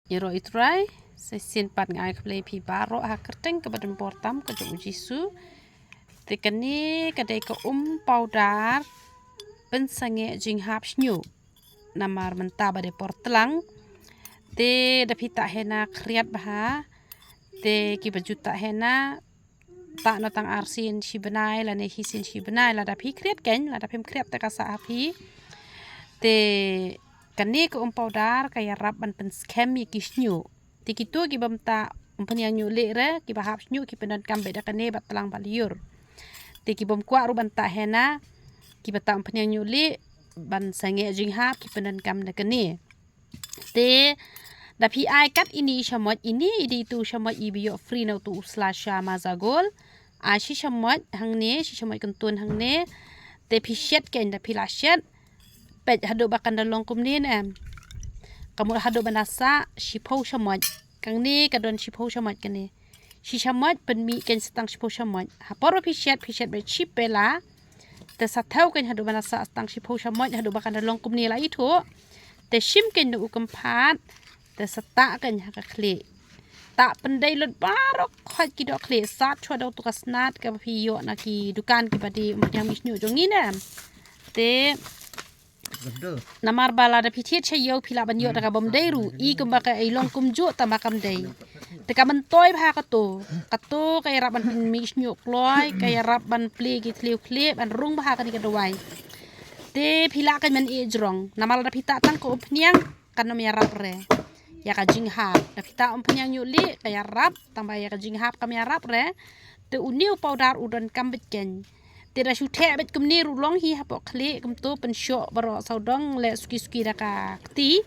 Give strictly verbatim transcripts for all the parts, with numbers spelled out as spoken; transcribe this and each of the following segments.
Ïaroh ïa u Trai. Sa shisien pat nga ai khublei phi baroh ha ka kyrteng kaba donbor tam ka jong u Jisu. Te kane ka dei ka um powder pynsangeh jinghap shñiuh. Namar mynta ba dei por tlang. Te da phi tah henna khriat bha. Te kiba ju tah henna tah noh tang arsien shi bnai lane shisien shi bnai, lada phi khriat keiñ, lada phim khriat te ka sah ha phi. Te kane ka um powder ka ïarap ban pynskhem ïa ki shñiuh. Te kito ki bym tah umphniang ñiuh lieh re, kiba hap shñiuh ki pyndonkam beit da kane bad tlang bad lyiur. Te ki bym kwah ruh ban tah henna, kiba tah umphniang ñiuh lieh ban sangeh jinghap ki pyndonkam da kane. Te da phi ai kat ine i shamoit, ine i dei itu shamoit iba ïoh free na utu u Slasha Mazagol. Ai shi shamoit hangne, shi shamoit kyntun hangne. Te phi shet keiñ, da phi la shet, peit haduh ba kan da long kumne ne em. Ka mut haduh ban da sah shiphew shamoit. Kane ka don shiphew shamoit kane. Shi shamoit pynmih keiñ sa tang shiphew shamoit. Ha por ba phi shet, phi shet beit shi pela. Te sa thew keiñ haduh ban da sah tang shiphew shamoit, haduh ba kan da long kumne, la ithuh. Te shim keiñ da u kynphad. Te sa tah keiñ ha ka khlieh. Tah pyndei lut baroh khoit ki dohkhlieh, sat shuwa da utu ka snat kaba phi ïoh na ki dukan kiba die umphniang mih shñiuh jong ngi ne em. Te namar ba lada phi thied sha ïew phi lah ban ïoh da ka bym dei ruh, i kumba ka i long kumjuh tang ba kam dei. Te ka myntoi bha kato, kato ka ïarap ban pynmih shñiuh kloi, ka ïarap ban plie ki thliew khlieh, ban rung bha kane ka dawai. Te phi lah keiñ ban ïeh jrong, namar lada phi tah tang ka umphniang kan ym ïarap re ïa ka jinghap. Da phi tah umphniang ñiuh lieh ka ïarap, tang ba ïa ka jinghap kam ïarap re. Te une u powder u donkam beit keiñ. Te da shu theh beit kumne ruh long hi hapoh khlieh, kumto pynshoh baroh sawdong, leh suki suki da ka kti.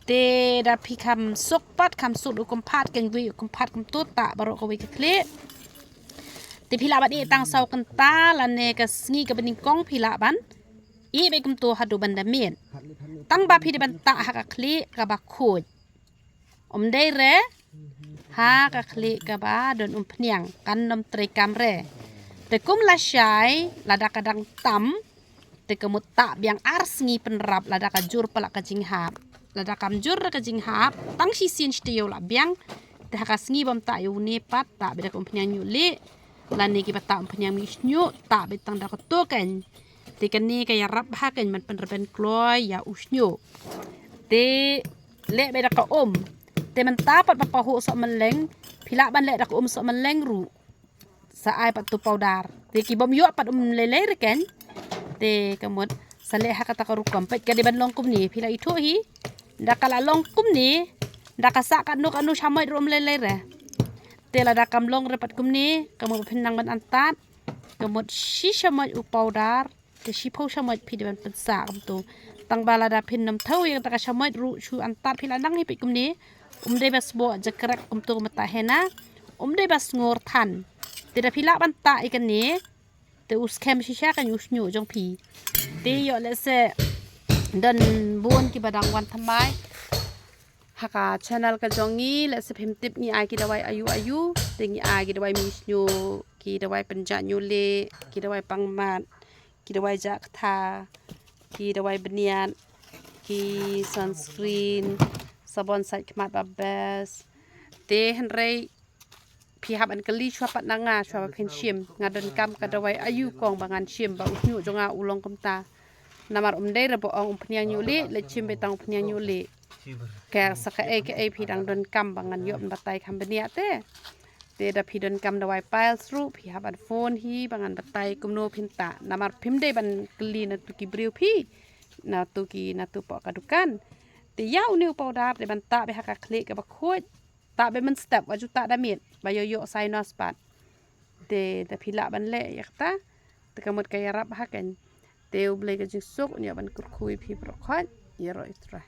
Te da phi kham suk pat, kham suk da u kynphad keiñ, wei u kynphad kumto tah baroh kawei ka khlieh. Te phi lah ban ïeh tang saw kynta lane ka sngi kaba nyngkong phi lah ban ïeh beit kumto haduh ban da miet. Tang ba phi dei ban tah ha ka khlieh kaba khuid. Ym dei re ha ka khlieh kaba don umphniang, kan ym treikam re. Te kum lashai lada ka dang tam, te ka mut tah biang ar sngi pynrap lada ka jur palat ka jinghap. Lada kam jur re ka jinghap, tang shisien shi taïew lah biang. Te ha ka sngi bym tah ïa une pat, tah beit da ka umphniang ñiuh lieh lane kiba tah umphniang mih shñiuh, tah beit tang da kato keiñ. Te kane ka ïarap bha keiñ ban pynrben kloi ïa u shñiuh. Te leh beit da ka um. Te mynta pat ba pahuh sohmylleng, phi lah ban leh da ka um sohmylleng ruh. Sa ai pat tu powder. Te ki bym ïoh pat um lei lei re keiñ. Te ka mut sa leh ha kata ka rukom, peit ka dei ban long kumne, phi la ithuh hi. Da ka la long kumne, da ka sah katno katno shamoit ruh um lei lei re. Te lada kam long re pat kumne, ka mut ba phin nang ban antad. Ka mut shi shamoit u powder, te shiphew shamoit phi dei ban pynsah kumto. Tang ba lada phin nym thew ïa kata ka shamoit ruh shu antad, phi la nang hi peit kumne. Um dei ba sboh jakrek kumto kumta henna. Um dei ba sngur than. Te da phi lah ban tah ïa kane, te u skhem shisha keiñ u shñiuh jong phi. Te ïoh lehse don bun kiba dang wan thymmai ha ka channel ka jong ngi, lehse phim tip ngi ai ki dawai aïu aïu. Te ngi ai ki dawai mih shñiuh, ki dawai pynjah ñiuh lieh, ki dawai pang mat, ki dawai jah ktha, ki dawai bniat, ki sunscreen, sabon sait khmat ba best. Te hynrei phi hap ban kylli shuwa pat na nga, shuwa ba phin shim, nga donkam ka dawai aïu kong ba ngan shim ba u shñiuh jong nga u long kumta. Namar um dei re ba ong umphniang ñiuh lieh, leit shim beit tang umphniang ñiuh lieh. Ka sa kaei kaei phi dang donkam ba ngan ïoh ban batai kham bniah te. Te da phi donkam dawai piles ruh, phi hap ban phone hi ba ngan batai kumno phin tah. Namar phim dei ban kylli na tu ki briew phi, na tu ki, na tu poh ka dukan. Te ïa une u powder dei ban tah beit ha ka khlieh kaba khuid. Tah beit mynstep, wat ju tah da miet, ba ïoh ïoh sinus pat. Te da phi lah ban leh ïa kata. Te ka mut ka ïarap ha kane. Te U Blei ka jingsuk un ïa ban kyrkhu ïa phi baroh khoit. Ïaroh ïa U Trai.